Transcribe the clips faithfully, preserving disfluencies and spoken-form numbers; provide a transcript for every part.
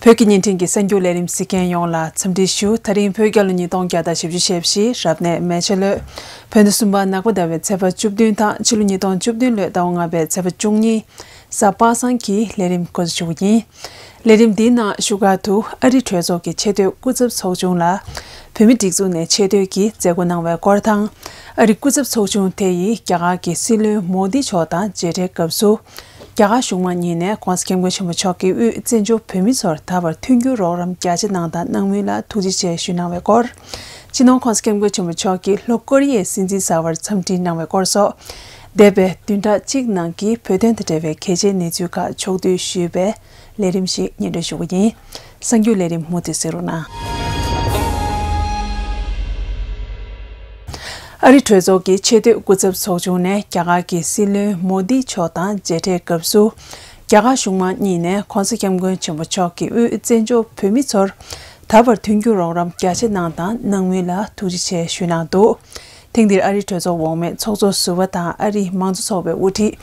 བོད་ཀྱི་བརྙན་འཕྲིན་གྱི་གསར་འགྱུར་ལས་རིམ་གཟིགས་མཁན་ཡོངས་ལ་འཚམས་འདྲི་ཞུ། ད་རིང་བོད་རྒྱལ་ལོ་ཉིས་སྟོང་བརྒྱ་དང་བཞི་བཅུ་ཞེ་བཞི་རབ་གནས་མེ་བྱ་ལོ། བོད་ཟླ་གསུམ་པ་ནག་པ་ཟླ་བའི་ཚེས་པ་བཅུ་བདུན་དང་ཕྱི་ལོ་ཉིས་སྟོང་བཅུ་བདུན་ལོའི་ཟླ་བ་ལྔ་པའི་ཚེས་པ་བཅུ་གཉིས། གཟའ་པ་སངས་ཀྱི་ལས་རིམ་འགོ་འཛུགས་ཞུ་གི་ཡིན། ལས་རིམ་འདིའི་ནང་བཞུགས་སྒར་དུ་ཨ་རི་གྲོས་ཚོགས་ཀྱི་ཆེས་མཐོའི་སྐུ་ཚབ་ཚོགས་ཆུང་ལ། བོད་མིའི་སྒྲིག་འཛུགས་ནས་ཆེས་མཐོའི་གི་མཛད་སྒོ་གནང་བའི་སྐོར་དང་། ཨ་རི་སྐུ་ཚབ་ཚོགས་ཆུང་དེ་ཡིས་རྒྱ་གར་གྱི་སྲིད་བློན་མོ་དི་མཆོག་དང་མཇལ་འཕྲད་སྐབས་སུ། རྒྱ་གར་གཞུང་མང་གཉིས་ནས་༸གོང་ས་༸སྐྱབས་མགོན་ཆེན་པོ་མཆོག་གི་དབུས་བཙན་བྱོལ་བོད་མི་ཚོར་ད་བར་མཐུན་འགྱུར་རོགས་རམ་རྒྱ་ཆེ་གནང་དང་གནང་མུས་ལ་ཐུགས་རྗེ་ཆེ་ཞུ་གནང་བའི་སྐོར། སྤྱི་ནོར་༸གོང་ས་༸སྐྱབས་མགོན་ཆེན་པོ་མཆོག་གིས་ལྷོ་ཀོ་རི་ཡའི་སྲིད་འཛིན་གསར་པར་འཚམས་འདྲི་གནང་བའི་སྐོར་སོགས། འདས་པའི་བདུན་ཕྲག་གཅིག་ནང་གི་བོད་དོན་དང་འབྲེལ་བའི་གལ་ཆེའི་གནས་ཚུལ་ཁག་ཕྱོགས་བསྡུས་ཞུས་པའི་ལས་རིམ་ཞིག་སྙན་སྒྲོན་ཞུ་གི་ཡིན། གསར་འགྱུར་ལས་རིམ་མུ་མཐུད་གཟིགས་རོགས་གནང་། ཨ་རི་གྲོས་ཚོགས་ཀྱི་ཆེས་མཐོའི་སྐུ་ཚབ་ཚོགས་ཆུང་ནས་རྒྱ་གར་གྱི་སྲིད་བློན་མོ་དི་མཆོག་དང་མཇལ་འཕྲད་སྐབས་སུ། རྒྱ་གར་གཞུང་མང་གཉིས་ནས་༸གོང་ས་༸སྐྱབས་མགོན་ཆེན་པོ་མཆོག་གི་དབུས་བཙན་བྱོལ་བོད་མི་ཚོར་ད་བར་མཐུན་འགྱུར་རོགས་རམ་རྒྱ་ཆེ་གནང་དང་གནང་མུས་ལ་ཐུགས་རྗེ་ཆེ་ཞུས་གནང་འདུག་ཐེངས་འདིར་ཨ་རིའི་གྲོས་ཚོགས་འོག་མའི་ཚོགས་གཙོ་ཟུར་པ་དང་ཨ་རིའི་མང་གཙོ་ཚོགས་པའི་དབུ་ཁྲིད།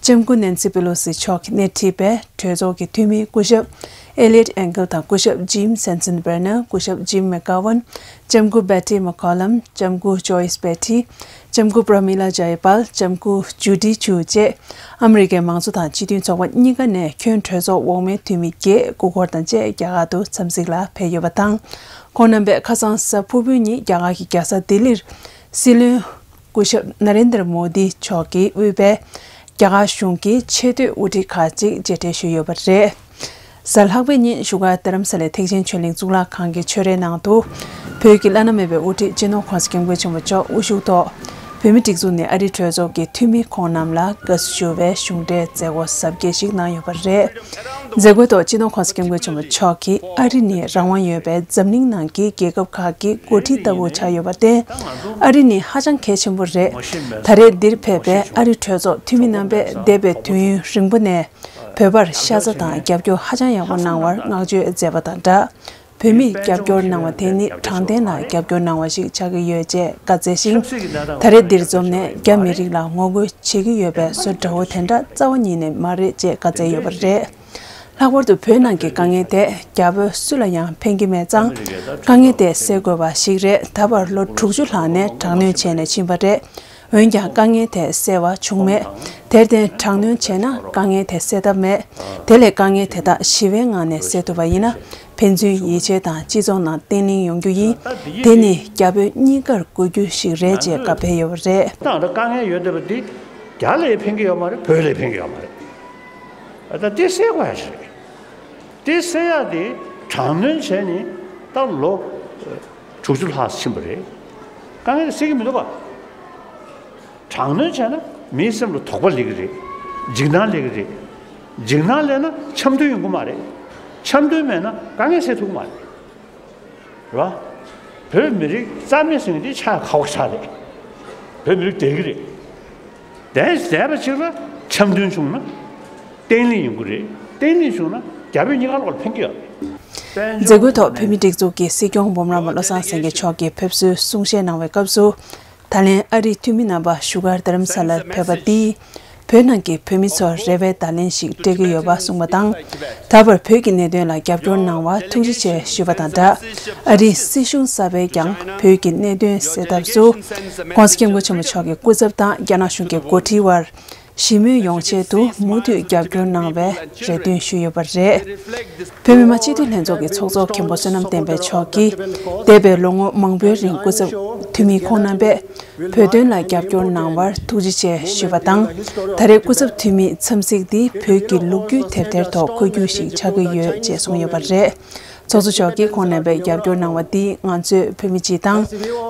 ལྕམ་སྐུ་ནེན་སི་པེ་ལོ་སི་མཆོག་གིས་སྣེ་ཁྲིད་པའི་གྲོས་ཚོགས་ཀྱི་འཐུས་མི་སྐུ་ཞབས་ཨེ་ལིད་ཨེང་གལ་དང་སྐུ་ཞབས་ཇིམ་སེན་སན་བེར་ནར། སྐུ་ཞབས་ཇིམ་མེག་གྷ་ཝན། ལྕམ་སྐུ་བེ་ཏི་མེག་ཁོ་ལམ། ལྕམ་སྐུ་ཇོ་ཡིས་བེ་ཏི། ལྕམ་སྐུ་པྲ་མི་ལ་ཇཱ་ཡེ་པཱལ། ལྕམ་སྐུ་ཇུ་ཌི་ཆུ་བཅས་ཨ་མི་རི་ཀའི་མང་གཙོ་དང་སྤྱི་མཐུན་ཚོགས་པ་གཉིས་ཀ་ནས་ཁྱོན་གྲོས་ཚོགས་འོག་མའི་འཐུས་མི་བརྒྱད་སྐུ་འཁོར་དང་བཅས་རྒྱ་གར་དུ་འཚམས་གཟིགས་ལ་ཕེབས་ཡོད་པ་དང་། ཁོང་རྣམ་པས་ཁ་སང་གཟའ་ཕུར་བུའི་ཉིན་རྒྱ་གར་གྱི་རྒྱལ་ས་ལྡི་ལིར། སྲིད་བློན་སྐུ་ཞབས་ན་རེན་དར་མོ་དི་མཆོག་གིས་དབུས་པའི་རྒྱ་གར་གཞུང་གི་ཆེས་མཐོའི་དབུ་ཁྲིད་ཁག་ཅིག་མཇལ་འཕྲད་ཞུས་ཡོད་པ་རེད། གཟའ་ལྷག་པའི་ཉིན་བཞུགས་སྒར་རྡ་རམ་ས་ལའི་ཐེག་ཆེན་ཆོས་གླིང་གཙུག་ལག་ཁང་གི་ཆོས་རའི་ནང་དུ། བོད་ཀྱི་བླ་ན་མེད་པའི་དབུ་ཁྲིད་སྤྱི་ནོར་༸གོང་ས་༸སྐྱབས་མགོན་ཆེན་པོ་མཆོག་དབུ་བཞུགས་ཐོག་བོད་མིའི་སྒྲིག་འཛུགས་ནས་ཨ་རིའི་གྲོས་ཚོགས་ཀྱི་འཐུས་མི་ཁོང་རྣམས་ལ་དགའ་བསུ་ཞུ་བའི་གཞུང་འབྲེལ་མཛད་སྒོ་གཟབ་རྒྱས་ཤིག་གནང་ཡོད་པ་རེད། མཛད་སྒོའི་ཐོག་སྤྱི་ནོར་༸གོང་ས་༸སྐྱབས་མགོན་ཆེན་པོ་མཆོག་གིས། ཨ་རི་ནི་རང་དབང་ཡོད་པའི་འཛམ་གླིང་ནང་གི་རྒྱལ་ཁབ་ཁག་གི་འགོ་ཁྲིད་ལྟ་བུ་ཆགས་ཡོད་པར་བརྟེན། ཨ་རི་ནི་ཧ་ཅང་གལ་ཆེན་པོ་རེད། ད་རེས་འདིར་ཕེབས་པའི་ཨ་རི་གྲོས་ཚོགས་འཐུས་མི་རྣམ་པས་འདས་པའི་དུས་ཡུན་རིང་པོ་ནས་བོད་པར་ཤ་ཚ་དང་རྒྱབ་སྐྱོར་ཧ་ཅང་ཡག་པོ་གནང་བར་བསྔགས་བརྗོད་མཛད་པ་དང་སྦྲགས། བོད་མིས་རྒྱབ་སྐྱོར་གནང་བ་དེ་ནི་དྲང་བདེན་ལ་རྒྱབ་སྐྱོར་གནང་བ་ཞིག་ཆགས་ཀྱི་ཡོད་ཅེས་བཀའ་སྩལ་ཞིང་། ད་རེས་འདིར་འཛོམས་ནས་རྒྱ་མི་རིགས་ལ་ངོ་རྒོལ་བྱེད་ཀྱི་ཡོད་པའི་བཟོ་འདྲ་བོ་དེ་འདྲ་རྩ་བ་ཉིད་ནས་མ་རེད་ཅེས་བཀའ་སྩལ་ཡོད་པ་རེད། ལྷག་པར་དུ་བོད་ནང་གི་དཀའ་ངལ་དེ་རྒྱ་བོད་སུ་ལ་ཡང་ཕན་གྱི་མེད་ཙང་། དཀའ་ངལ་དེ་སེལ་དགོས་པ་ཞིག་རེད། ད་བར་ལོ་དྲུག་ཅུ་ལྷག་ནས་དྲག་གནོན་བྱས་ནས་ཕྱིན་པ་རེད། འོན་ཀྱང་དཀའ་ངལ་དེ་སེལ་བ་བྱུང་མེད། དེར་བརྟེན་དྲག་གནོན་བྱས་ན་དཀའ་ངལ་དེ་སེལ་ཐབས་མེད། དེ་ལས་དཀའ་ངལ་དེ་དག་ཞི་བའི་ངང་ནས་སེལ་ཐུབ་པ་ཡིན་ན། ཕན་ཚུན་ཡིད་ཆེས་དང་སྤྱི་ཚོགས་ནང་བརྟན་ལྷིང་ཡོང་རྒྱུ་ཡིན། དེ་ནི་རྒྱ་བོད་གཉིས་ཀར་དགོས་རྒྱུ་ཞིག་རེད་ཅེས་བཀའ་ཕེབས་ཡོད་པ་རེད། དང་དཀའ་ངལ་ཡོད་བསྡད་པ་འདི་རྒྱ་ལ་ཡང་ཕན་གྱི་ཡོད་མ་རེད། བོད་ལ་ཡང་ཕན་གྱི་ཡོད་མ་རེད། ད་དེ་སེལ་དགོས་ཡ་ཞིག་རེད། དེ་སེལ་ཡ་དེ་དྲག་གནོན་བྱས་ནས་ད་ལོ་དྲུག་ཅུ་ལྷག་ཕྱིན་པ་རེད། དཀའ་ངལ་དེ་སེལ་གྱི་མི་འདུག་ག་དྲག་གནོན་བྱས་ན་མིའི་སེམས་ལ་དོགས་པ་སླེབས་ཀྱི་རེད། འཇིགས་སྣང་སླེབས་ཀྱི་རེད། འཇིགས་སྣང་སླེབས་ན་འཆམ་མཐུན་ཡོང་གི་མ་རེད། འཆམ་མཐུན་མེད་ན་དཀའ་ངལ་སེལ་ཐུབ་ཀྱི་མ་རེད། རེད་བ། བོད་མི་རིགས་རྩ་མེད་ཟེར་མཁན་དེ་ཆགས་ཁག་པོ་ཆགས་རེད། བོད་མི་རིགས་བསྡད་ཀྱི་རེད། བསྡད་བསྡད་པ་ཅིག་ལ་འཆམ་མཐུན་བྱུང་ན་བརྟན་ལྷིང་ཡོང་གི་རེད། བརྟན་ལྷིང་བྱུང་ན་རྒྱ་བོད་གཉིས་ཀ་ལོག་ལ་ཕན་གྱི་ཡོད་རེད། མཛད་སྒོའི་ཐོག་བོད་མིའི་སྒྲིག་འཛུགས་ཀྱི་སྲིད་སྐྱོང་འབུམ་རམས་པ་བློ་བཟང་སེང་གེ་མཆོག་གིས་ཕེབས་བསུའི་གསུང་བཤད་གནང་བའི་སྐབས་སུ། ད་ལན་ཨ་རིའི་འཐུས་མི་རྣམ་པ་བཞུགས་སྒར་རྡ་རམ་ས་ལར་ཕེབས་པ་འདིས། བོད་ནང་གི་བོད་མི་ཚོར་རེ་བའི་བརྡ་ལན་ཞིག་སྤྲད་ཀྱི་ཡོད་པ་གསུངས་པ་དང་། ད་བར་བོད་ཀྱི་གནད་དོན་ལ་རྒྱབ་སྐྱོར་གནང་བར་ཐུགས་རྗེ་ཆེ་ཞུས་པ་དང་སྦྲགས། ཨ་རིའི་སྲིད་གཞུང་གསར་པས་ཀྱང་བོད་ཀྱི་གནད་དོན་སེལ་ཐབས་སུ། ༸གོང་ས་༸སྐྱབས་མགོན་ཆེན་པོ་མཆོག་གི་སྐུ་ཚབ་དང་རྒྱ་ནག་གཞུང་གི་འགོ་ཁྲིད་དབར། ཞི་མོལ་ཡོང་ཆེད་དུ་མུ་མཐུད་རྒྱབ་སྐྱོར་གནང་བའི་རེ་འདུན་ཞུས་ཡོད་པ་རེད། བོད་མི་མང་སྤྱི་འཐུས་ལྷན་ཚོགས་ཀྱི་ཚོགས་གཙོ་མཁན་པོ་བསོད་ནམས་བསྟན་འཕེལ་མཆོག་གིས། འདས་པའི་ལོ་ངོ་མང་པོའི་རིང་སྐུ་ཚབ་འཐུས་མི་ཁོང་རྣམ་པས་བོད་དོན་ལ་རྒྱབ་སྐྱོར་གནང་བར་ཐུགས་རྗེ་ཆེ་ཞུས་པ་དང་། ད་རེས་སྐུ་ཚབ་འཐུས་མིའི་འཚམས་གཟིགས་འདི་བོད་ཀྱི་ལོ་རྒྱུས་དེབ་ཐེར་ཐོག་འཁོད་རྒྱུ་ཞིག་ཆགས་ཀྱི་ཡོད་ཅེས་གསུངས་ཡོད་པ་རེད། ཚོགས་གཙོ་མཆོག་གིས་ཁོང་རྣམ་པས་རྒྱབ་སྐྱོར་གནང་བ་འདིས་ང་ཚོས་བོད་མི་སྤྱི་དང་།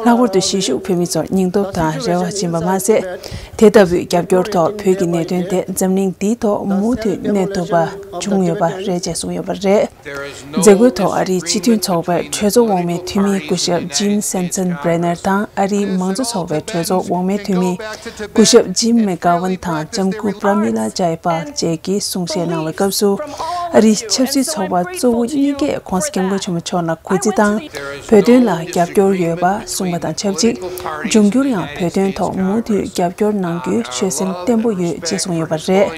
ལྷག་པར་དུ་གཞིས་བཞུགས་བོད་མི་ཚོར་སྙིང་སྟོབས་དང་རེ་བ་སྦྱིན་པ་མ་ཟད། དེ་ལྟ་བུའི་རྒྱབ་སྐྱོར་ཐོག་བོད་ཀྱི་གནད་དོན་དེ་འཛམ་གླིང་འདིའི་ཐོག་མུ་མཐུད་གནས་ཐུབ་པ་བྱུང་ཡོད་པ་རེད་ཅེས་གསུངས་ཡོད་པ་རེད། མཛད་སྒོའི་ཐོག་ཨ་རིའི་སྤྱི་མཐུན་ཚོགས་པའི་གྲོས་ཚོགས་འོག་མའི་འཐུས་མི་སྐུ་ཞབས་ཇིམ་སེན་སན་བྷེ་ནར་དང་ཨ་རིའི་མང་གཙོ་ཚོགས་པའི་གྲོས་ཚོགས་འོག་མའི་འཐུས་མི་སྐུ་ཞབས་ཇིམ་མེག་གྷ་ཝན་དང་ལྕམ་སྐུ་པྲ་མི་ལ་ཇཱ་ཡེ་པཱལ་བཅས་ཀྱིས་གསུང་བཤད་གནང་བའི་སྐབས་སུ། ཨ་རིའི་ཆབ་སྲིད་ཚོགས་པ་གཙོ་བོ་གཉིས་ཀས་༧གོང་ས་༧སྐྱབས་མགོན་ཆེན་པོ་མཆོག་ལ་གུས་བརྩི་དང་། བོད་དོན་ལ་རྒྱབ་སྐྱོར་ཡོད་པ་གསུངས་པ་དང་ཆབས་ཅིག་འབྱུང་འགྱུར་ཡང་བོད་དོན་ཐོག་མུ་མཐུད་རྒྱབ་སྐྱོར་གནང་རྒྱུའི་ཆོད་སེམས་བརྟན་པོ་ཡོད་ཅེས་གསུངས་ཡོད་པ་རེད།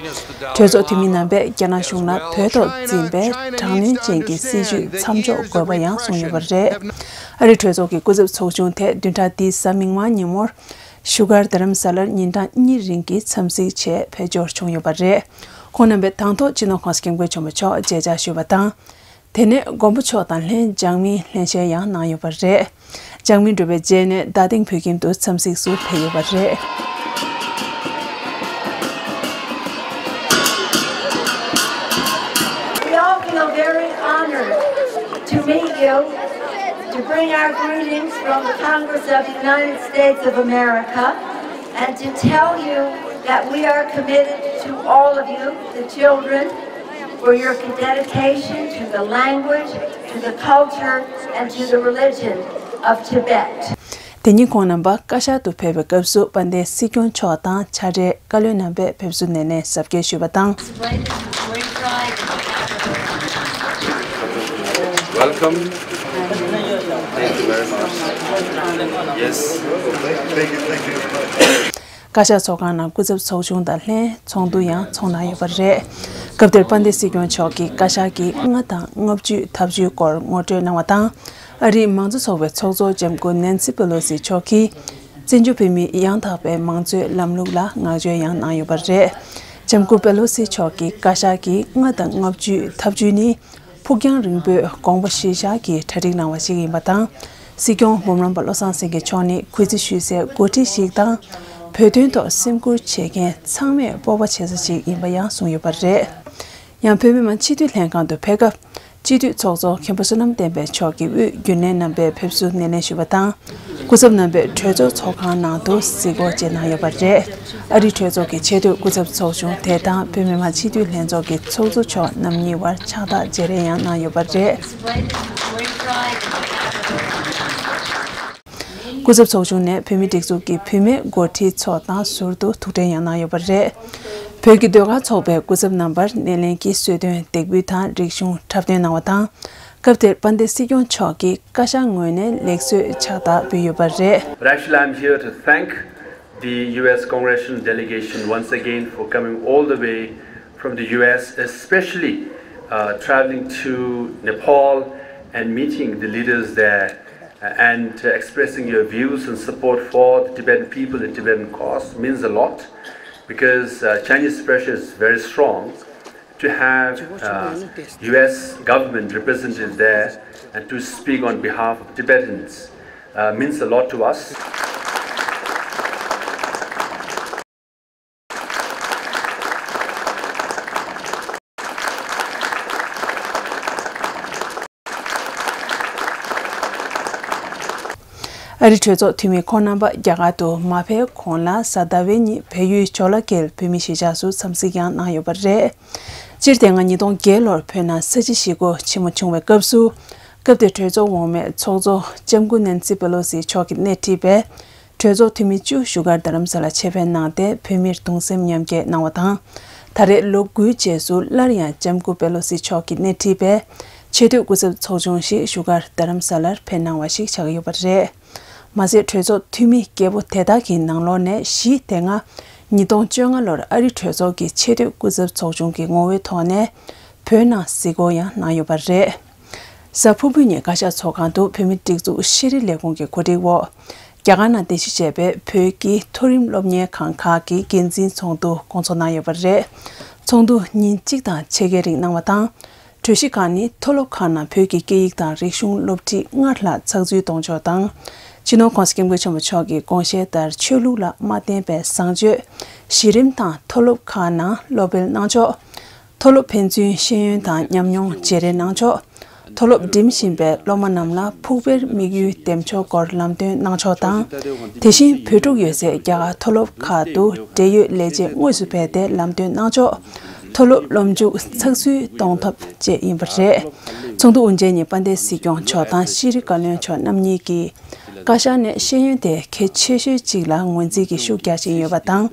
གྲོས་ཚོགས་འཐུས་མི་རྣམ་པས་རྒྱ་ནག་གཞུང་ལ་བོད་ཐོག་འཛིན་པའི་དྲག་གནོན་ཅན་གྱི་སྲིད་བྱུས་མཚམས་འཇོག་དགོས་པ་ཡང་གསུངས་ཡོད་པ་རེད། ཨ་རིའི་གྲོས་ཚོགས་ཀྱི་སྐུ་ཚབ་ཚོགས་ཆུང་དེ་བདུན་ཕྲག་འདིའི་གཟའ་མིག་དམར་ཉིན་མོར་བཞུགས་སྒར་རྡ་རམ་ས་ལར་ཉིན་གྲངས་གཉིས་རིང་གི་འཚམས་གཟིགས་ཆེད་ཕེབས་འབྱོར་བྱུང་ཡོད་པ་རེད། ཁོང་རྣམ་པས་དང་ཐོག་སྤྱི་ནོར་༧གོང་ས་༧སྐྱབས་མགོན་ཆེན་པོ་མཆོག་མཇལ་བཅར་ཞུས་པ་དང་། དེ་ནས་མགོན་པོ་མཆོག་དང་ལྷན་འཇར་མིའི་ལྷན་བཞུགས་ཡང་གནང་ཡོད་པ་རེད། འཇར་མིའི་འགྲུལ་པས་རྗེས་ནས་རྡ་སྟེང་བོད་ཁྱིམ་དུ་འཚམས་གཟིགས་སུ་ཕེབས་ཡོད་པ་རེད། We all feel very honored to meet you, to bring our greetings from the Congress of the United States of America, and to tell you that we are committed to all of you, the children, for your dedication to the language, to the culture, and to the religion of Tibet. དེ་ཉིན་ཁོང་རྣམ་པ་བཀའ་ཤག་ཏུ་ཕེབས་པའི་སྐབས་སུ་དཔལ་ལྡན་སྲིད་སྐྱོང་མཆོག་དང་ཕྱག་སྦྲེལ་བཀའ་བློན་རྣམ་པས་ཕེབས་བསུ་སྣེ་ལེན་གཟབ་རྒྱས་ཞུས་པ་དང་། Welcome. Thank you very much. Yes. བཀའ་ཤག་ཚོགས་ཁང་ནང་སྐུ་ཚབ་ཚོགས་ཆུང་དང་ལྷན་ཚོགས་འདུ་ཡང་ཚོགས་གནང་ཡོད་པ་རེད། སྐབས་དེར་དཔལ་ལྡན་སྲིད་སྐྱོང་མཆོག་གིས་བཀའ་ཤག་གི་ལྔ་དང་ལྔ་བཅུའི་ཐབས་ཇུས་སྐོར་ངོ་སྤྲོད་གནང་བ་དང་། ཨ་རིའི་མང་གཙོ་ཚོགས་པའི་ཚོགས་གཙོ་ལྕམ་སྐུ་ནན་སི་པེ་ལོ་སི་མཆོག་གིས། བཙན་བྱོལ་བོད་མིའི་ཡང་དག་པའི་མང་གཙོའི་ལམ་ལུགས་ལ་བསྔགས་བརྗོད་ཡང་གནང་ཡོད་པ་རེད། ལྕམ་སྐུ་པེ་ལོ་སི་མཆོག་གིས་བཀའ་ཤག་གི་ལྔ་དང་ལྔ་བཅུའི་ཐབས་ཇུས་ནི། ཕུགས་རྒྱང་རིང་པོས་དགོངས་པ་གཞིར་བཞག་གིས་གྲ་སྒྲིག་གནང་བ་ཞིག་ཡིན་པ་དང་། སྲིད་སྐྱོང་འབུམ་རམས་པ་བློ་བཟང་སེང་གེ་མཆོག་ནི་གུས་བརྩི་ཞུ་སའི་འགོ་ཁྲིད་ཞིག་དང་། བོད་དོན་ཐོག་སེམས་ཁུར་བྱེད་མཁན་ཚང་མས་སྤོབས་པ་བྱེད་ས་ཞིག་ཡིན་པ་ཡང་གསུངས་ཡོད་པ་རེད། ཡང་བོད་མི་མང་སྤྱི་འཐུས་ལྷན་ཁང་དུ་ཕེབས་སྐབས། སྤྱི་འཐུས་ཚོགས་གཙོ་མཁན་པོ་བསོད་ནམས་བསྟན་འཕེལ་མཆོག་གིས་དབུས་རྒྱུན་ལས་རྣམ་པས་ཕེབས་བསུ་སྣེ་ལེན་ཞུས་པ་དང་། སྐུ་ཚབ་རྣམ་པས་གྲོས་ཚོགས་ཚོགས་ཁང་ནང་དུ་གཟིགས་སྐོར་བཅས་གནང་ཡོད་པ་རེད། ཨ་རིའི་གྲོས་ཚོགས་ཀྱི་ཆེས་མཐོའི་སྐུ་ཚབ་ཚོགས་ཆུང་དེ་དང་བོད་མི་མང་སྤྱི་འཐུས་ལྷན་ཚོགས་ཀྱི་ཚོགས་གཙོ་མཆོག་རྣམ་གཉིས་བར་ཕྱག་རྟགས་བརྗེ་རེས་ཡང་གནང་ཡོད་པ་རེད། སྐུ་ཚབ་ཚོགས་ཆུང་ནས་བོད་མིའི་སྒྲིག་འཛུགས་ཀྱི་བུད་མེད་འགོ་ཁྲིད་ཚོ་དང་ཟུར་དུ་ཐུག་འཕྲད་ཡང་གནང་ཡོད་པ་རེད། བོད་ཀྱི་ཟློས་གར་ཚོགས་པའི་སྐུ་ཚབ་རྣམ་པར་སྣེ་ལེན་གྱིས་གསོལ་སྟོན་འདེགས་འབུལ་དང་རིག་གཞུང་འཁྲབ་སྟོན་གནང་བ་དང་། སྐབས་དེར་དཔལ་ལྡན་སྲིད་སྐྱོང་མཆོག་གིས་བཀའ་ཤག་ངོས་ནས་ལེགས་གསོལ་ཕྱག་རྟགས་འབུལ་ཡོད་པ་རེད། But actually, I'm here to thank the U S congressional delegation once again for coming all the way from the U S, especially uh, traveling to Nepal and meeting the leaders there uh, and uh, expressing your views and support for the Tibetan people, the Tibetan cause means a lot because uh, Chinese pressure is very strong to have uh, U S government representative there and to speak on behalf of Tibetans uh, means a lot to us. ཨ་རི་གྲོས་ཚོགས་འཐུས་མི་ཁོང་རྣམ་པ་རྒྱ་གར་དུ་མ་ཕེབས་གོང་ལ་གཟའ་ཟླ་བའི་ཉིན་བལ་ཡུལ་ཇོ་ལ་ཁེལ་བོད་མིའི་གཞིས་ཆགས་སུ་འཚམས་གཟིགས་ཡང་གནང་ཡོད་པ་རེད། སྤྱིར་དེ་སྔ་ཉིས་སྟོང་བརྒྱད་ལོར་བོད་ནང་ས་བྱི་ཞི་རྒོལ་ཆེན་མོ་བྱུང་བའི་སྐབས་སུ། སྐབས་དེར་གྲོས་ཚོགས་འོག་མའི་ཚོགས་གཙོ་ལྕམ་སྐུ་ནན་སི་པེ་ལོ་སི་མཆོག་གིས་སྣེ་ཁྲིད་པའི་གྲོས་ཚོགས་འཐུས་མི་བཅུ་བཞུགས་སྒར་རྡ་རམ་ས་ལ་ཆེད་ཕེབས་གནང་སྟེ་བོད་མིར་གདུང་སེམས་མཉམ་སྐྱེད་གནང་བ་དང་། ད་རེས་ལོ་དགུའི་རྗེས་སུ་སླར་ཡང་ལྕམ་སྐུ་པེ་ལོ་སི་མཆོག་གིས་སྣེ་ཁྲིད་པའི་ཆེས་མཐོའི་སྐུ་ཚབ་ཚོགས་ཆུང་ཞིག་བཞུགས་སྒར་རྡ་རམ་ས་ལར་ཕེབས་གནང་བ་ཞིག་ཆགས་ཡོད་པ་རེད། མ་ཟད་གྲོས་ཚོགས་འཐུས་མི་བརྒྱད་པོ་དེ་དག་གི་ནང་ལོགས་ནས་བཞི་དེ་སྔ་ཉིས་སྟོང་བཅོ་ལྔ་ལོར་ཨ་རི་གྲོས་ཚོགས་ཀྱི་ཆེས་མཐོའི་སྐུ་ཚབ་ཚོགས་ཆུང་གི་ངོ་བོའི་ཐོག་ནས་བོད་ནང་གཟིགས་སྐོར་ཡང་གནང་ཡོད་པ་རེད། གཟའ་ཕུར་བུའི་ཉིན་བཀའ་ཤག་ཚོགས་ཁང་དུ་བོད་མིའི་སྒྲིག་འཛུགས་ཤེས་རིག་ལས་ཁུངས་ཀྱི་གོ་སྒྲིག་འོག་རྒྱ་གར་ནང་རྟེན་གཞི་བྱས་པའི་བོད་ཀྱི་མཐོ་རིམ་སློབ་གཉེར་ཁང་ཁག་གི་འགན་འཛིན་ཚོགས་འདུ་སྐོང་ཚོགས་གནང་ཡོད་པ་རེད། ཚོགས་འདུ་ཉིན་གཅིག་དང་ཕྱེད་ཀའི་རིང་གནང་བ་དང་། གྲོས་གཞི་ཁག་ནི་མཐོ་སློབ་ཁག་ནང་བོད་ཀྱི་སྐད་ཡིག་དང་རིག་གཞུང་སློབ་ཁྲིད་སྔར་ལྷག་ཚགས་ཚུད་གཏོང་ཕྱོགས་དང་། སྤྱི་ནོར་༧གོང་ས་༧སྐྱབས་མགོན་ཆེན་པོ་མཆོག་གི་དགོངས་བཞེད་ལྟར་ཆོས་ལུགས་ལ་མ་བརྟེན་པའི་བཟང་སྤྱོད་གཞི་རིམ་དང་མཐོ་སློབ་ཁག་ནང་སློབ་སྤེལ་གནང་ཕྱོགས། མཐོ་སློབ་ཕན་ཚུན་ཤེས་ཡོན་དང་ཉམས་མྱོང་བརྗེ་རེས་གནང་ཕྱོགས། མཐོ་སློབ་འགྲིམ་བཞིན་པའི་སློབ་མ་རྣམས་ལ་ཕུགས་འཕེར་དམིགས་ཡུལ་འདེམས་ཕྱོགས་སྐོར་ལམ་སྟོན་གནང་ཕྱོགས་དང་། དེ་བཞིན་བོད་ཕྲུག་ཡོད་སའི་རྒྱ་གར་མཐོ་སློབ་ཁག་ཏུ་འབྲེལ་ཡོད་ལས་བྱེད་དངོས་སུ་ཕེབས་ཏེ་ལམ་སྟོན་གནང་ཕྱོགས། མཐོ་སློབ་སློབ་འཇུག་ཚགས་ཚུད་གཏོང་ཐབས་བཅས་ཡིན་པ་རེད། ཚོགས་འདུ་དབུ་འབྱེད་ཉིན་དཔལ་ལྡན་སྲིད་སྐྱོང་མཆོག་དང་ཤེས་རིག་བཀའ་བློན་མཆོག་རྣམ་གཉིས་ཀྱིས། བཀའ་ཤག་ནས་ཤེས་ཡོན་དེ་གལ་ཆེ་ཤོས་གཅིག་ལ་ངོས་འཛིན་གྱིས་ཤུགས་རྒྱག་བཞིན་ཡོད་པ་དང་།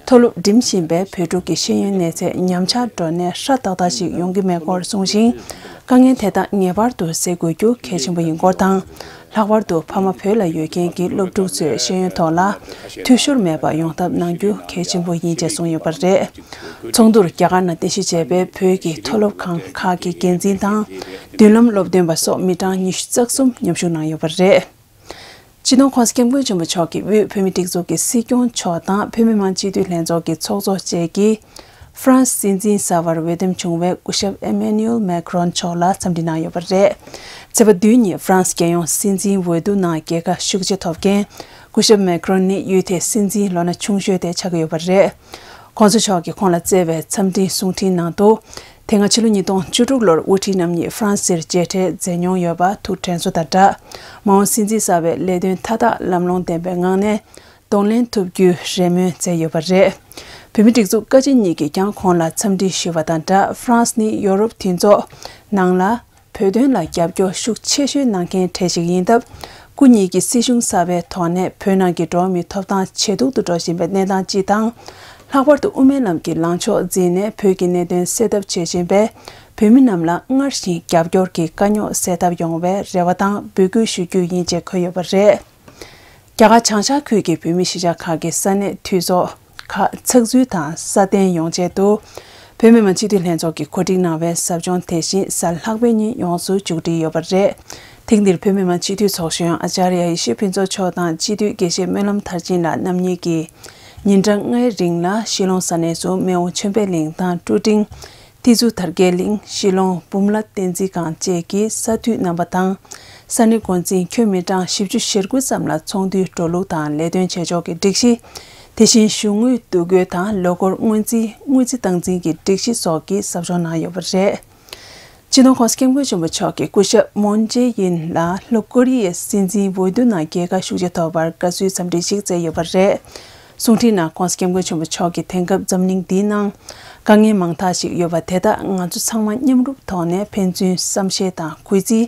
མཐོ་སློབ་འགྲིམ་བཞིན་པའི་བོད་ཕྲུག་གི་ཤེས་ཡོན་གནས་ཚད་ཉམས་ཆག་འགྲོ་གནས་ཧྲ་ཏག་ཏག་ཞིག་ཡོང་གི་མེད་སྐོར་གསུངས་ཤིང་། དཀའ་ངལ་དེ་དག་ངེས་པར་དུ་སེལ་དགོས་རྒྱུ་གལ་ཆེན་པོ་ཡིན་སྐོར་དང་། ལྷག་པར་དུ་ཕ་མ་བོད་ལ་ཡོད་མཁན་གྱི་སློབ་ཕྲུག་ཚོའི་ཤེས་ཡོན་ཐོག་ལ་འཐུས་ཤོར་མེད་པ་ཡོང་ཐབས་གནང་རྒྱུ་གལ་ཆེན་པོ་ཡིན་ཅེས་གསུངས་ཡོད་པ་རེད། ཚོགས་འདུར་རྒྱ་གར་ནང་རྟེན་གཞི་བྱས་པའི་བོད་ཀྱི་མཐོ་སློབ་ཁང་ཁག་གི་འགན་འཛིན་དང་། མདུན་ལམ་སློབ་སྟོན་པ་སོགས་མི་གྲངས་ཉི་ཤུ་རྩ་གསུམ་མཉམ་ཞུགས་གནང་ཡོད་པ་རེད། སྤྱི་ནོར་༸གོང་ས་༸སྐྱབས་མགོན་ཆེན་པོ་མཆོག་གིས་དབུས་བོད་མིའི་སྒྲིག་འཛུགས་ཀྱི་སྲིད་སྐྱོང་མཆོག་དང་བོད་མི་མང་སྤྱི་འཐུས་ལྷན་ཚོགས་ཀྱི་ཚོགས་གཙོ་བཅས་ཀྱིས། ཧྥ་རན་སི་སྲིད་འཛིན་གསར་པར་འོས་འདེམས་བྱུང་བའི་སྐུ་ཞབས་ཨེ་མེ་ནུ་ཨེལ་མེ་ཁྲོན་མཆོག་ལ་འཚམས་འདྲི་གནང་ཡོད་པ་རེད། ཚེས་པ་བདུན་ཉིན་ཧྥ་རན་སི་རྒྱལ་ཡོངས་སྲིད་འཛིན་འོས་བསྡུ་ནང་རྒྱལ་ཁ་ཤུགས་ཆེ་ཐོབ་མཁན་སྐུ་ཞབས་མེ་ཁྲོན་ནི་ཡུལ་དེའི་སྲིད་འཛིན་ལོ་ན་ཆུང་ཤོས་དེ་ཆགས་ཀྱི་ཡོད་པ་རེད། ༸གོང་ས་མཆོག་གིས་ཁོང་ལ་བསྩལ་བའི་འཚམས་འདྲིའི་གསུང་འཕྲིན་ནང་དུ། དེ་སྔ་ཕྱི་ལོ་ཉིས་སྟོང་བཅུ་དྲུག་ལོར་དབུ་ཁྲིད་རྣམ་གཉིས་ཧྥ་རན་སིར་མཇལ་འཕྲད་མཛད་མྱོང་ཡོད་པ་ཐུགས་དྲན་གསོ་དང་སྦྲགས། མ་འོངས་སྲིད་འཛིན་གསར་པའི་ལས་དོན་མཐའ་དག་ལམ་ལྷོང་ལྡན་པའི་ངང་ནས་གདོང་ལེན་ཐུབ་རྒྱུའི་རེ་སྨོན་མཛད་ཡོད་པ་རེད། བོད་མིའི་སྒྲིག་འཛུགས་བཀའ་སྤྱི་གཉིས་ཀྱིས་ཀྱང་ཁོང་ལ་འཚམས་འདྲི་ཞུས་པ་དང་སྦྲགས། ཧྥ་རན་སི་ནི་ཡོ་རོབ་མཐུན་ཚོགས་ནང་ལ་བོད་དོན་ལ་རྒྱབ་སྐྱོར་ཤུགས་ཆེ་ཤོས་གནང་མཁན་གྲས་ཤིག་ཡིན་སྟབས། སྐུ་ཉིད་ཀྱིས་སྲིད་གཞུང་གསར་པའི་ཐོག་ནས་བོད་ནང་གི་འགྲོ་བ་མིའི་ཐོབ་ཐང་ཇེ་སྡུག་ཏུ་འགྲོ་བཞིན་པའི་གནས་སྟངས་སྤྱི་དང་། ལྷག་པར་དུ་དབུ་མའི་ལམ་གྱི་ལངས་ཕྱོགས་འཛིན་ནས་བོད་ཀྱི་གནད་དོན་སེལ་ཐབས་བྱེད་བཞིན་པའི་བོད་མི་རྣམས་ལ་སྔར་བཞིན་རྒྱབ་སྐྱོར་གྱིས་དཀའ་རྙོག་སེལ་ཐབས་ཡོང་བའི་རེ་བ་དང་འབོད་སྐུལ་ཞུ་རྒྱུ་ཡིན་ཅེས་འཁོད་ཡོད་པ་རེད། རྒྱ་གར་བྱང་ཤར་ཁུལ་གྱི་བོད་མི་གཞིས་ཆགས་ཁག་གི་ས་གནས་འཐུས་ཚོགས་ཁག་ཚགས་ཚུད་དང་སྲ་བརྟན་ཡོང་ཆེད་དུ། བོད་མི་མང་སྤྱི་འཐུས་ལྷན་ཚོགས་ཀྱིས་གོ་སྒྲིག་གནང་བའི་ཟབ་སྦྱོང་དེ་བཞིན་གཟའ་ལྷག་པའི་ཉིན་ཡོངས་སུ་མཇུག་སྒྲིལ་ཡོད་པ་རེད། ཐེངས་འདིར་བོད་མི་མང་སྤྱི་འཐུས་ཚོགས་གཞོན་ཨ་ཅཱརྱ་ཡེ་ཤེས་ཕུན་ཚོགས་མཆོག་དང་སྤྱི་འཐུས་དགེ་བཤེས་སྨོན་ལམ་མཐར་ཕྱིན་ལགས་རྣམ་གཉིས་ཀྱིས་ཉིན་གྲངས་ལྔའི་རིང་ལ་ཤི་ལོང་ས་གནས་སུ་མེའོ་ཆོས་འཕེལ་གླིང་དང་ཀྲུ་ཀྲིང་། ཏི་ཛུ་དར་རྒྱས་གླིང་། ཤི་ལོང་འབུམ་ལ་བསྟན་འཛིན་ཁང་བཅས་ཀྱི་ས་འཐུས་རྣམ་པ་དང་། ས་གནས་འགོ་འཛིན་ཁྱོན་མི་གྲངས་བཞི་བཅུ་ཞེ་དགུ་ཙམ་ལ་ཚོགས་འདུའི་འགྲོ་ལུགས་དང་ལས་དོན་བྱེད་ཕྱོགས་ཀྱི་སྒྲིག་གཞི། དེ་བཞིན་གཞུང་དངུལ་བསྡུ་སྒོ་དང་ལོ་འཁོར་སྔོན་རྩིས་དངུལ་རྩིས་སྟངས་འཛིན་གྱི་སྒྲིག་གཞི་སོགས་ཀྱི་ཟབ་སྦྱོང་གནང་ཡོད་པ་རེད། སྤྱི་ནོར་༸གོང་ས་༸སྐྱབས་མགོན་ཆེན་པོ་མཆོག་གིས་སྐུ་ཞབས་མོན་ཇེ་ཡིན་ལ་ལྷོ་ཀོ་རི་ཡའི་སྲིད་འཛིན་འོས་བསྡུ་ནང་རྒྱལ་ཁ་ཤུགས་ཆེ་ཐོབ་པར་དགའ་བསུའི་འཚམས་འདྲི་ཞིག་བསྩལ་ཡོད་པ་རེད། གསུང་འཕྲིན་ནང་༸གོང་ས་༸སྐྱབས་མགོན་ཆེན་པོ་མཆོག་གིས་དེང་སྐབས་འཛམ་གླིང་འདིའི་ནང་དཀའ་ངལ་མང་དག་ཞིག་ཡོད་པ་དེ་དག་ང་ཚོ་ཚང་མ་མཉམ་རུབ་ཐོག་ནས་ཕན་ཚུན་བསམ་ཤེས་དང་གུས་བརྩི།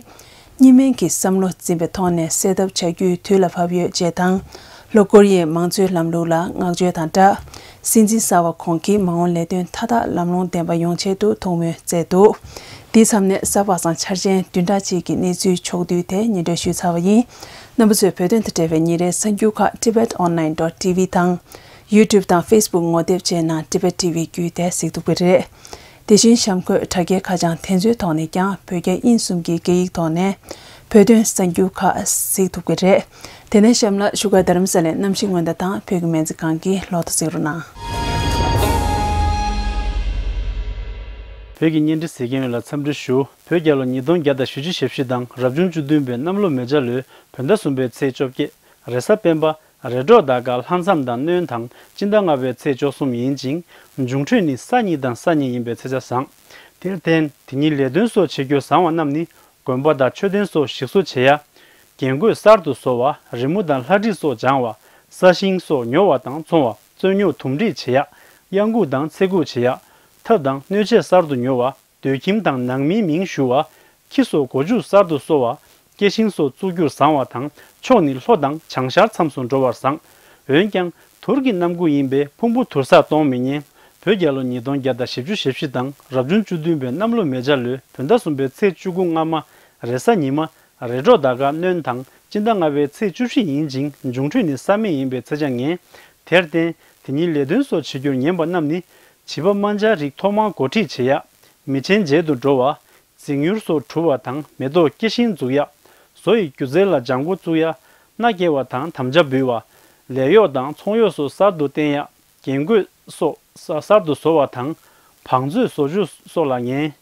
གཉིས་སྨན་གྱི་བསམ་བློ་འཛིན་པའི་ཐོག་ནས་སེལ་ཐབས་བྱ་རྒྱུའི་དུས་ལ་བབ་ཡོད་ཅེས་དང་། ལྷོ་ཀོ་རི་ཡའི་མང་གཙོའི་ལམ་ལུགས་ལ་བསྔགས་བརྗོད་དང་སྦྲགས། སྲིད་འཛིན་གསར་པ་ཁོང་གིས་མ་འོངས་ལས་དོན་མཐའ་དག་ལམ་ལྷོང་ལྡན་པ་ཡོང་ཆེད་དུ་ཐུགས་སྨོན་བསྩལ་འདུག་འདིའི་མཚམས་ནས་གཟའ་པ་སངས་འཆར་ཅན་བདུན་ཕྲག་གཅིག་གི་གནས་ཚུལ་ཕྱོགས་བསྡུས་དེ་སྙན་སྒྲོན་ཞུས་ཚར་བ་ཡིན། རྣམ་པ་ཚོས་བོད་དོན་དང་འབྲེལ་བའི་ཉིན་རེའི་གསར་འགྱུར་ཁག་Tibet Online dot T V དང་། YouTube དང་Facebook ངོ་དེབ་བཅས་ནང་Tibet T V བརྒྱུད་དེ་གཟིགས་ཐུབ་ཀྱི་རེད། དེ་བཞིན་གཤམ་འཁོད་དྲ་རྒྱའི་ཁ་བྱང་དེ་ཚོའི་ཐོག་ནས་ཀྱང་བོད་རྒྱ་དབྱིན་གསུམ་གྱི་སྐད་ཡིག་ཐོག་ནས་བོད་དོན་གསར་འགྱུར་ཁག་གཟིགས་ཐུབ་ཀྱི་རེད། དེ་ནས་གཤམ་ལ་བཞུགས་སྒར་རྡ་རམ་ས་ལའི་གནམ་གཤིས་སྔོན་བརྡ་དང་བོད་ཀྱི་སྨན་རྩིས་ཁང་གི་ལོ་ཐོ་གཟིགས་རོགས་གནང་། བོད་ཀྱི་བརྙན་འཕྲིན་གཟིགས་མཁན་ཡོངས་ལ་འཚམས་འདྲི་ཞུ། བོད་རྒྱལ་ལོ་ཉིས་སྟོང་བརྒྱ་དང་བཞི་བཅུ་ཞེ་བཞི་དང་རབ་བྱུང་བཅུ་བདུན་པའི་གནམ་ལོ་མེ་བྱ་ལོའི་བོད་ཟླ་གསུམ་པའི་ཚེས་བཅོ་བརྒྱད། རེས་གཟའ་སྤེན་པ། རེས་འགྲོགས་ཟླ་སྐར་ལྷག་མཚམས་དང་སྣོན་དང་སྤྱི་ཟླ་ལྔ་པའི་ཚེས་བཅུ་གསུམ་ཡིན་ཅིང་། འབྱུང་འཕྲོད་ནི་ས་གཉིས་དང་ས་གཉིས་ཡིན་པའི་ཚེས་ཆ་བཟང་། དེར་བརྟེན་དེ་ཉིན་ལས་དོན་སོགས་བྱེད་རྒྱུར་བཟང་བ་རྣམས་ནི། དགོན་པ་དང་མཆོད་རྟེན་སོགས་ཞིག་གསོ་བྱེད་ཡ། རྒྱན་གོས་གསར་དུ་བཟོ་བ། རི་མོ་དང་ལྷ་བྲིས་སོགས་སྦྱང་བ། ས་ཞིང་སོགས་ཉོ་བ་དང་འཚོང་བ། རྩོད་རྙོག་དུམ་སྒྲིག་བྱེད་ཡ། གཡང་འགུགས་དང་ཚེ་འགུགས་བྱེད་ཡ། ཐབ་དང་སྣོད་ཆས་གསར་དུ་ཉོ་བ། སྡོད་ཁྱིམ་དང་ནང་མིའི་མིང་ཞུ་བ། ཁྱི་སོགས་སྒོ་ཕྱུགས་གསར་དུ་གསོ་བ། སྐྱེ་ཤིང་སོགས་བཙུགས་རྒྱུར་བཟང་བ་དང་ཕྱོགས་ནི་ལྷོ་དང་བྱང་ཤར་མཚམས་སུ་འགྲོ་བར་བཟང་། འོན་ཀྱང་དུར་གྱི་གནམ་སྒོ་ཡིན་པས་ཕུང་པོ་དུར་སར་གཏོང་མི་ཉན། བོད་རྒྱལ་ལོ་ཉིས་སྟོང་བརྒྱ་དང་བཞི་བཅུ་ཞེ་བཞི་དང་རབ་བྱུང་བཅུ་བདུན་པའི་གནམ་ལོ་མེ་བྱ་ལོའི་བོད་ཟླ་གསུམ་པའི་ཚེས་བཅུ་དགུ་སྔ་མ། རེས་གཟའ་ཉི་མ། རེས་འགྲོགས་ཟླ་སྐར་སྣོན་དང་སྤྱི་ཟླ་ལྔ་པའི་ཚེས་བཅུ་བཞི་ཡིན་ཅིང་འབྱུང་འཕྲོད་ནི་ས་སྨད་ཡིན་པའི་ཚེས་ཆ་ངན། དེར་བརྟེན་དེ་ཉིན་ལས་དོན་སོགས་བྱེད་རྒྱུར་ཉན་པ་རྣམས་ནི། བྱིས་པ་དམར་འབྱར་རིགས་ཐོག་མར་གོ་སྒྲིག་བྱེད་ཡ། མི་ཆེན་མཇལ་དུ་འགྲོ་བ། རྫིང་ཡུར་སོགས་གྲུ་བ་དང་མེ་ཏོག་སྐྱེ་ཤིང་འཛུགས་ཡ། བཟོ་ཡི་སྒྱུ་རྩལ་ལ་སྦྱང་འགོ་བཙུགས་ཡ། མནའ་སྐྱེལ་བ་དང་དམ་བཅའ་འབུལ་བ། ལས་གཡོག་དང་ཚོང་གཡོག་སོགས་གསར་དུ་བསྟེན་ཡ། རྒྱན་གོས་སོགས་གསར་དུ་བཟོ་བ་དང་། བང་མཛོད་བཟོ་བཅོས་སོགས་ལ་ངན།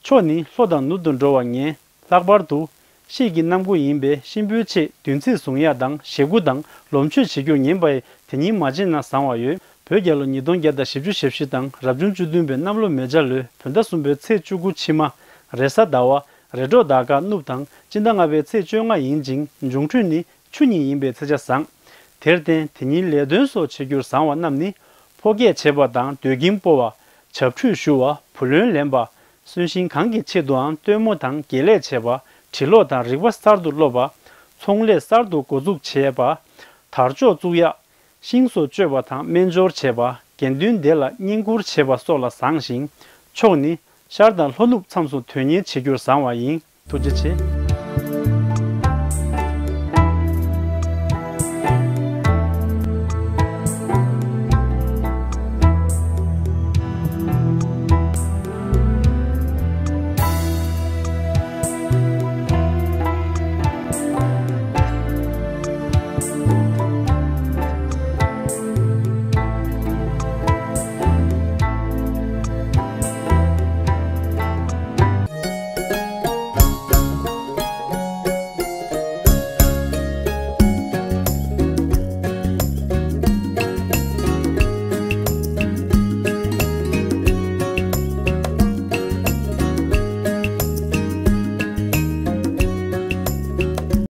ཕྱོགས་ནི་ལྷོ་དང་ནུབ་ཏུ་འགྲོ་བ་ངན། ལྷག་པར་དུ། དཔྱིད་ཀྱི་གནམ་སྒོ་ཡིན་པས་གཤིན་པོའི་ཆེད་བདུན་ཚིགས་བཟུང་ཡ་དང་ཞེ་དགུ་དང་ལོ་མཆོད་བྱེད་རྒྱུར་ཉན་པས་དེ་ཉིན་མ་བྱེད་ན་བཟང་བ་ཡོད། བོད་རྒྱལ་ལོ་ཉིས་སྟོང་བརྒྱ་དང་བཞི་བཅུ་ཞེ་བཞི་དང་རབ་བྱུང་བཅུ་བདུན་པའི་གནམ་ལོ་མེ་བྱ་ལོའི་བོད་ཟླ་གསུམ་པའི་ཚེས་བཅུ་དགུ་ཕྱི་མ། རེས་གཟའ་ཟླ་བ། རེས་འགྲོགས་ཟླ་སྐར་སྣུབས་དང་སྤྱི་ཟླ་ལྔ་པའི་ཚེས་བཅོ་ལྔ་ཡིན་ཅིང་འབྱུང་འཕྲོད་ནི་ཆུ་གཉིས་ཡིན་པའི་ཚེས་ཆ་བཟང་། དེར་བརྟེན་དེ་ཉིན་ལས་དོན་སོགས་བྱེད་རྒྱུར་བཟང་བ་རྣམས་ནི། ཕོ་སྐྱེས་བྱེད་པ་དང་སྡོད་ཁྱིམ་སྤོ་བ། བྱབས་ཁྲུས་ཞུ་བ། བུ་ལོན་ལེན་པ། གསོན་ཤིང་གང་གི་ཆེད་དུའང་སྟོན་མོ་དང་དགེ་ལས་བྱེད་པ། འབྲི་ཀློག་དང་རིག་པ་གསར་དུ་སློབ་པ། ཚོང་ལས་གསར་དུ་འགོ་འཛུགས་བྱེད་པ། དར་ལྕོག་བཙུགས་ཡ། ཤིང་སོགས་གཅོད་པ་དང་སྨན་སྦྱོར་བྱེད་པ། དགེ་འདུན་སྡེ་ལ་བསྙེན་བཀུར་བྱེད་པ་སོགས་ལ་བཟང་ཞིང་། མཆོག་ནི་ཤར་དང་ལྷོ་ནུབ་མཚམས་སུ་དོན་གཉེར་བྱེད་རྒྱུར་བཟང་བ་ཡིན། ཐུགས་རྗེ་ཆེ།